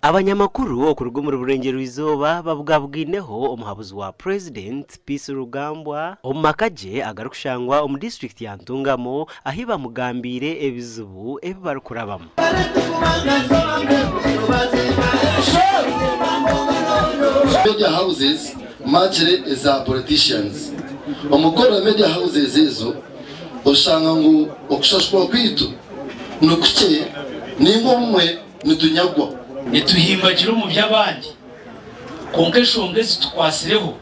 Abanyamakuru okuruga omuri Burengyerwa-izooba babugabugaineho omuhabuzi wa Purezidenti, Peace Rugambwa omu maka gye agarikushangwa omu disiturikiti ya Ntungamo ahi bamugambiire ebizibu ebi barikurabamu. Media houses majire eza politicians. Omukukora media houses ezo oshanga ngu okushashwa kwaitu nikukye ninga obumwe nitunyagwa. Nituhimbagira omu by'abandi, kwonka enshonga ezitukwatsireho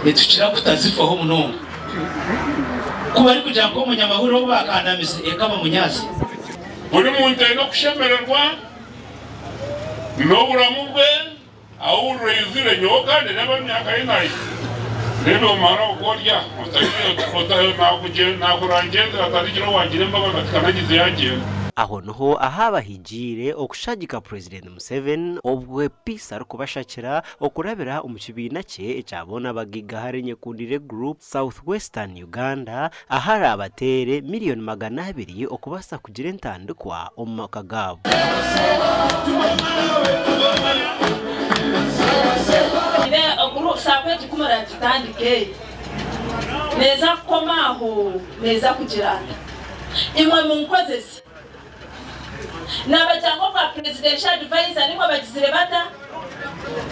nitukira kutazifaho munonga. Ku barikugira ngu omunyamahurire ou baakandamize eka bamunyaase. Buri muntu aine okushemererwa n'oburamu bwe ahurira aizire nyowe kandi reeba emyaka ei naahika reeba omara okorya nakurangyenzire atarigira owagira embabazi ati kanagize yagyenda. Aho niho ahabahigiire okushagika Purezidenti Museveni obwo Peace arikubashakira okurabira omu kibiina kye ekya Boona Abagaigahare Nyekundire Group South Western Uganda ahu araabateere miriyoni 200 okubaasa kugira entandikwa omu maka gaabo. Sacco egi ku muragitandike neeza kukoma aho neeza kugira ata? Imwe munkozese. Nabagira ngu obwa presidential advisor nimwe bagizire bata?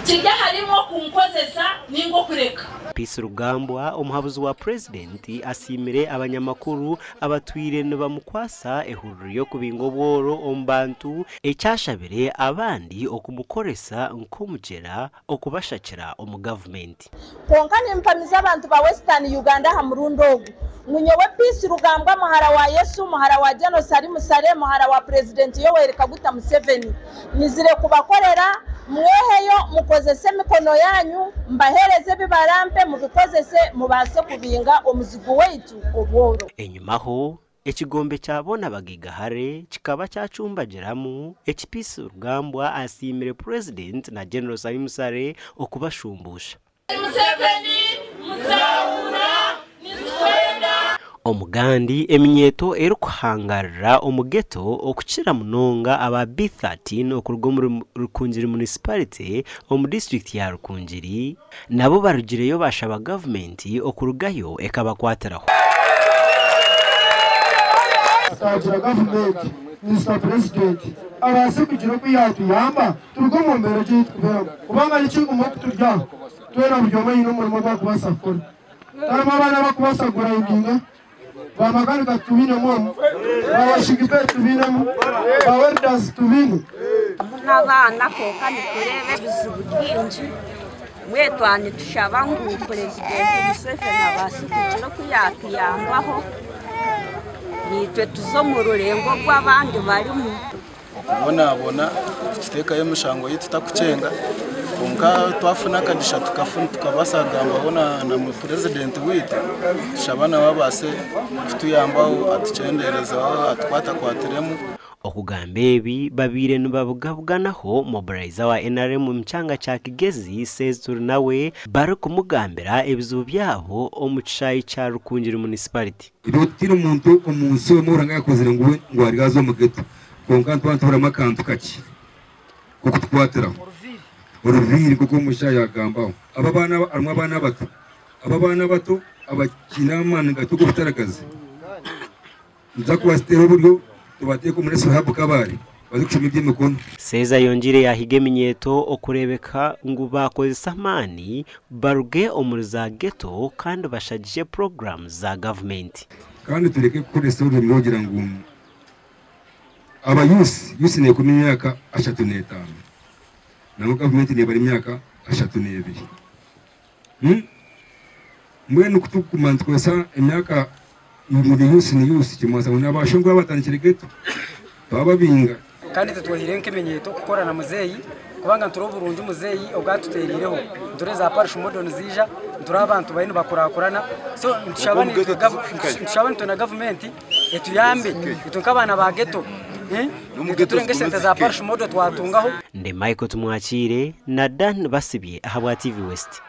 Kiri aharimwe okunkozesa ninga okureka. Peace Rugambwa, omuhabuzi wa Purezidenti asiimire abanyamakuru abatwire nibamukwasa ehururu y'okubinga obworo omu bantu eki ashabire abandi okumukoresa nk'omugyera okubashakira omu gavumenti. Kwonka nimpamiza abantu ba Western Uganda aha murundi ogu ngu nyowe Peace Rugambwa muhara wa Yesu, muhara wa General Salim Saleh, muhara wa Purezidenti Yoweri Kaguta Museveni nyizire kubakorera, mweheyo mukozese emikono yanyu mbaheereze ebi barampe mubikozese mubaase kubinga omuzigu waitu obworo. Enyimaho, ekigombe kya Boona Bagaigahare kikaba kyacumbagiramu eki Peace Rugambwa asiimire Purezidenti na General Salim Saleh okubashumbuusha. Museveni muzahura nitukwenda. Omugandi eminyeeto erikuhangarira omu ghetto okukira munonga aba B13 okuruga omuri Rukungiri Municipality omu disiturikiti ya Rukungiri nabo barugireyo bashaba gavumenti okurugayo ekabakwatiraho. Twagira gavumenti, Mister President abaase kugira oku yaatuyamba turuge omu mbeera egi ei turikubeeramu kubanga nikiguma okuturya twena buri omwe aine omurimo ogu arikubaasa kukora. Harimu abaana abarikubaasa kugurayindinga, ba makanika tubinemu omu, ba washing bay tubinemu, ba welders tubine. N'abaana kwonka nitureeba ebizibu bingi mbwenu twaba nitushaba ngu Purezidenti Museveni abaase kugira oku yaatuyambaho naitwe tuze omu rurengo oru abandi barimu. Okubonabona kututeekaho emishango ei tutarikukyenga kwonka twafuna akagisha tukabaasa kugambaho na purezidenti waitu, tushaba nawe abaase kutuyambaho atukyendeerezeho atukwatakwatiremu. Okugamba ebi babaire nibabugabuganaho mobilizer wa NRM omu kyanga kya Kigezi, Sezi Turinawe barikumugambira ebizibu byabo omu kishaayi kya Rukungiri Municipality. Ebyo titiine omuntu omu nsi omwe Ruhanga yakozire ngu we ngu ari aze omu ghetto kwonka nituba nituburamu akantu kakye k'okutukwatiraho oruviiri nk'oku omushaija yagambaho. Aba abaana harimu abaana abato, aba abaana abato abakiine amaani gato g'obutaragazi nituza kubateera oburyo tubateeke omuri Srahabu Kabale baze kushoma eby'emikono. Seeza ayongiire yaahiga eminyeeto okureebeka ngu baakozesa amaani baruge omuri za ghetto kandi bashagikye puroguraamu za gavumenti. Kandi tureke kukoresa orurimi rw'okugira ngu aba youth, youth neekuma emyaka 35 nangwa gavumenti neebara emyaka 32. Mbwenu ku turikuguma nitukoresa emyaka ngu ni youth ni youth kimanyisa ngu n'abashongore abatandikire ghetto twababinga. Kandi titwehire nk'eminyeeto kukora na muzeeyi kubanga nitureba oburungi muzeeyi obu atuteeriireho. Nitureba za parish model niziija, nitureba abantu bariyo nibakurakurana so nitushaba nitwe na gavumenti etuyambe itwe nk'abaana ba ghetto nitwe turebe nk'esente za parish model twatungaho. Ndi Michael Tumwakiire na Dan Basibye ahabwa TV West.